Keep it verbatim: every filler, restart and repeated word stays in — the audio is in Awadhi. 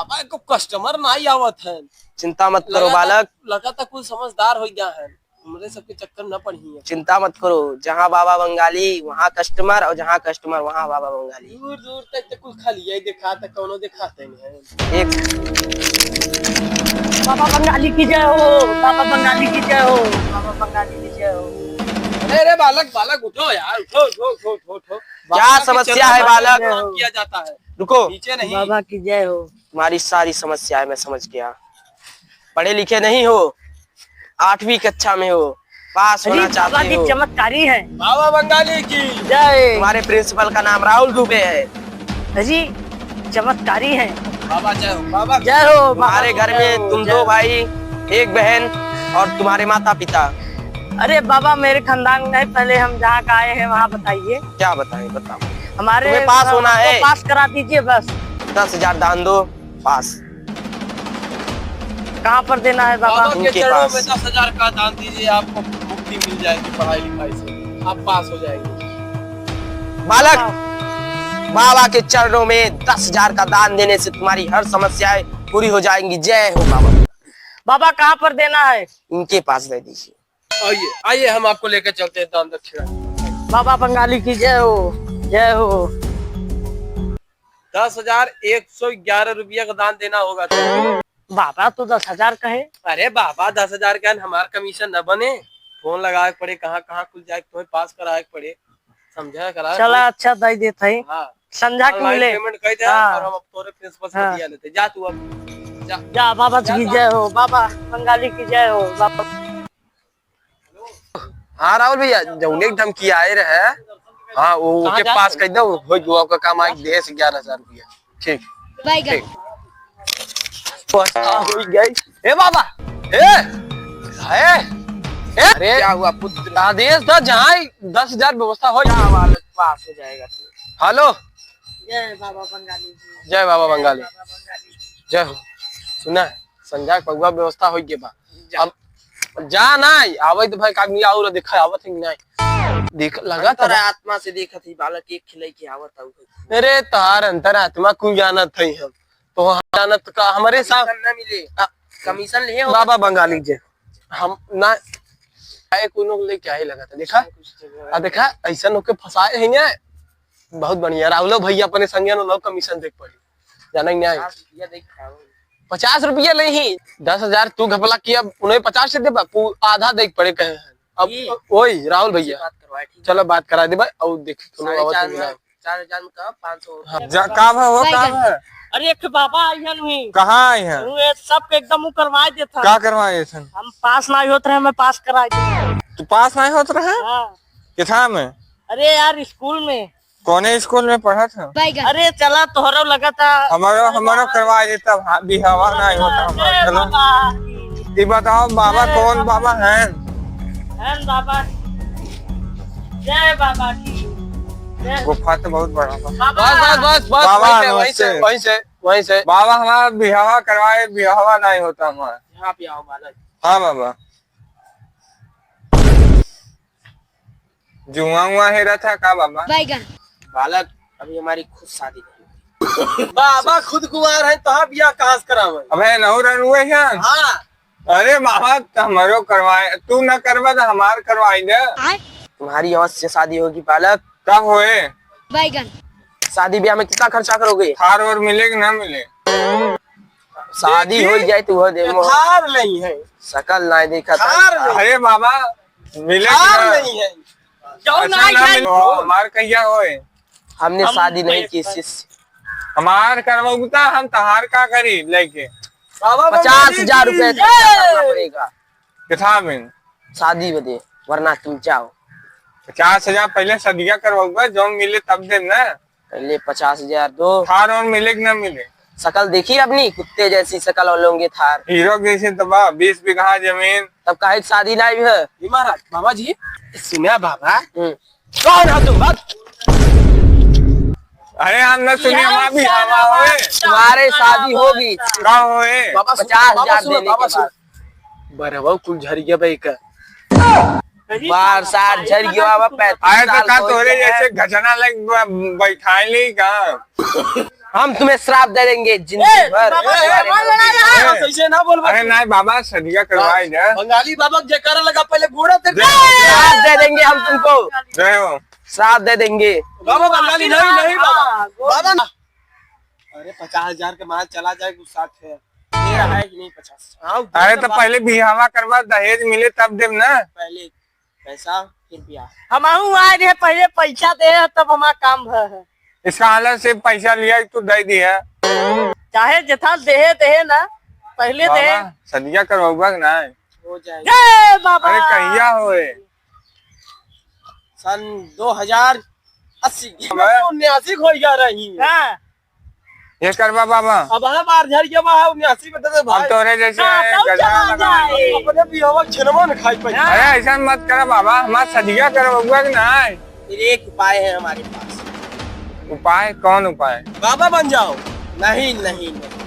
भाई, को customer नाहीं आवत है। चिंता मत करो बालक। लगा था कुछ समझदार हो गया है, हमरे सबके चक्कर न पड़ी है। चिंता मत करो, जहाँ बाबा बंगाली वहाँ customer और जहाँ customer वहाँ बाबा बंगाली। दूर दूर तक तो कुल खाली है, देखा तक कौनो देखाते नहीं है। एक बाबा बंगाली की जय हो, बाबा बंगाली की जय हो, बाबा बंगाली की जय हो। अरे, अरे बालक, बालक उठो यार, उठो, उठो, उठो, उठो, उठो। क्या समस्या है बालक? किया जाता है। रुको। नीचे नहीं। बाबा की जय हो। तुम्हारी सारी समस्याएं मैं समझ गया। पढ़े लिखे नहीं हो, आठवीं कक्षा में हो, पास होना चाहते हो। अरे बाबा जी चमत्कारी है। बाबा बंगाली की जय। तुम्हारे प्रिंसिपल का नाम राहुल दुबे है। अजी चमत्कारी है। बाबा जय हो, बाबा जय हो। तुम्हारे घर में तुम दो भाई, एक बहन और तुम्हारे माता पिता। अरे बाबा, मेरे खानदान में पहले हम जहाँ का आए हैं वहाँ बताइए। क्या बताएं, बताओ। हमारे तुम्हें पास होना है। पास करा दीजिए बस। दस हजार दान दो, पास। कहाँ पर देना है बाबा? बाबा के चरणों में दस हजार का दान दीजिए, आपको मुक्ति मिल जाएगी पढ़ाई लिखाई से, आप पास हो जाएंगे। बालक, बाबा के चरणों में दस हजार का दान देने से तुम्हारी हर समस्याएं पूरी हो जाएंगी। जय हो बाबा। बाबा, कहाँ पर देना है? इनके पास दे दीजिए। आइए, आइए, हम आपको लेकर चलते हैं दान दक्षिणा। बाबा बंगाली की जय हो, जय हो। दस हजार एक सौ ग्यारह रुपया का दान देना होगा तुमको। बाबा तो दस हजार कहे। अरे बाबा, दस हजार का हमार कमीशन न बने, फोन लगाए के पड़े, कहाँ कहाँ कुल जाए, तुम्हें पास कराए के पड़े, समझा करा। चला, अच्छा, दे देत है। हाँ। संझा के online मिले। Payment कर दे। हाँ। और हम अब तोरे प्रिंसिपल से बतिया लेते। जा तू अब, जा। जा, बाबा की जय हो, बाबा बंगाली की जय हो, बाबा। हाँ राहुल भैया, जौने के धमकी आए रहे, हाँ, वो ओके पास कर दो, हो गया आपका काम, आज दे से ग्यारह हजार रुपया। ठीक। ठीक। व्यवस्था हो गई। ए बाबा, ए, ए, ए, अरे क्या हुआ पुत्र? आदेश था, जहाँ ही दस हजार व्यवस्था हो, क्या बालक पास हो जाएगा तू। हेलो। जय बाबा बंगाली जी। जय बाबा बंगाली। जय हो। सुना, संझा के पौवा व्यवस्था हो गया बा। जा। अब जा ना, आवे तो भाई, कागनी और देखा, आवत है कि नहीं? देख, लगा तो अंतरात्मा से देखत ही, बालक एक खिलाई के आवत आऊ। अरे, तार अंतरात्मा कुल जानत है हम। तो हम जानत का, हमरे साथ कमीशन ना मिले। आ, कमीशन ले हो। बाबा बंगाली जे, हम ना, आए कोनो ले क्या ही लगा था, देखा? आ, देखा, ऐसा लोग के फंसाए है ना। बहुत बढ़िया, राहुलो भैया अपने संगे लो कमीशन देख पड़ी, जाना ही नहीं। पचास रुपया देख खाओ। पचास रुपया नहीं, दस हजार तू घपला किया, उन्हें पचास से देबा, पू-, आधा देख पड़े कहे हैं। अब ई। ओए, राहुल भैया, बात करवाए, ठीक है। चलो बात करा देबा, और देख, साढ़े चार में, चार हजार में का पाँच सौ। हाँ। जा, का भा हो, का भा? अरे, एक बाबा आई हन हुई। कहाँ आई हैं? हुए, सबके एकदम ऊ करवाए देता। का करवाए देता? हम पास नहीं होत रहे, मैं पास कराए देता। तू पास नहीं होत रहे? हाँ। किथा में? अरे यार, स्कूल में। कौने स्कूल में पढ़त ह? बैगन। अरे चला, तोहरो लगा था। हमारो, हमारो करवा देता, भा-, बिहावा नहीं होता हमारा। अरे चलो। बाबा। ई बताओ, बाबा अरे कौन बाबा। बाबा हैं? हैं बाबा। जय बाबा की। जय। गुफा तो बहुत बड़ा बा। बाबा। बस, बस, बस, बस, बाबा, वहीं से, वहीं से, नमस्ते। वहीं से, वहीं से। बाबा, हमारा बिहावा करवाए, बिहावा नहीं होता हमारा। यहाँ पे आओ बालक। हाँ बाबा। जुआ उआ हेरा था का बाबा? बैगन। बालक, अभी हमारी खुद शादी नहीं हुई। बाबा खुद कुंवार है, तो बियाह कहाँ से करावे? अबे नौ रन हुए हैं। हाँ। अरे बाबा, त हमरो करवाए, तू न करवा तो हमार करवाई दे। आय। तुम्हारी अवश्य शादी होगी बालक। का होए? बैगन। शादी ब्याह में कितना खर्चा करोगे? थार और मिले कि ना मिले? शादी देखिए, हो जाए तो वो दे, ये थार नहीं है। शकल ना देखा था। थार नहीं। अरे बाबा, मिले कि थार ना? नहीं है। क्यों अच्छा, ना ना है? मिले। हमार कहिया होए? हमने हम शादी नहीं की, शिष्य। हमार करवाऊ ता, हम तहार का करी लेके? बाबा, पचास हजार रुपए खर्चा करना पड़ेगा। कितना में? शादी बदे, वरना तुम जाओ। पचास हजार पहले सदिया करवाऊंगा, जौन मिले तब देम ना। पहले पचास हजार दो। थार और मिले कि ना मिले? शकल देखी अपनी, कुत्ते जैसी शकल और लोंगे थार। हीरो जैसे तो बा, बीस बीघा जमीन। तब काहे शादी ना हुई है? ये महाराज, बाबा जी, सुना बाबा। हम्म। कौन हो तुम? अरे हम ना सुनिए, हम अभी हवा होए। तुम्हारे शादी होगी। का होए? बाबा सुनो, पचास हजार बाबा सुनो, देने बाबा के सुनो। बाद। बरवा कुल झरिया बे का। बार सार झरिया बाबा, पैंतीस अरे तो साल का हो तोरे गया है। जैसे घचना लग ब-, बैठाए ली का? हम तुम्हें श्राप दे देंगे जिंदगी ए, भर बाबा, तुम्हारे बाबा, लड़ाई है। कैसे ना बोल अरे नहीं बाबा, सदिया करवाई दे। बंगाली बाबा के जयकारा लगा, पहले गोड़ा तेरे श्राप दे देंगे हम तुमको। जय हो। श्राप दे देंगे। बाबा बंगाली नहीं, नहीं बाबा। हाँ, बाबा ना। अरे पचास हजार के माल चला जाए, गुस्सा है। ये रहा है कि नहीं पचास? हाँ, अरे तो पहले बिहावा करवा, दहेज मिले तब देब ना। पहले पैसा, फिर ब्याह। हम आहू आए रहे, पहले पैसा दे, तब हमारा काम भ है। इसका हालत से पैसा लिया, तू दे दी है। चाहे जितना देहे, देहे ना, पहले दे। बाबा, सदिया करवाऊंगा कि ना? हो जाएगा। जय बाबा। अरे, कहिया होए? सन दो हजार अस्सी। बाबा। उन्यासी हो जा रही है। हाँ। ये करवा बाबा। अब हम बार झर के बाहर उन्यासी में दे दे भाई। हम तोरे जैसे हाँ, हैं, तब गधा चला लगा। जाए। अपने भी हवा छेनवा न खाई पाई। अरे ऐसा मत करा बाबा, हमार सदिया करवाऊंगा कि ना? फिर एक उपाय है हमारे पास। उपाय? कौन उपाय? बाबा बन जाओ। नहीं, नहीं, नहीं।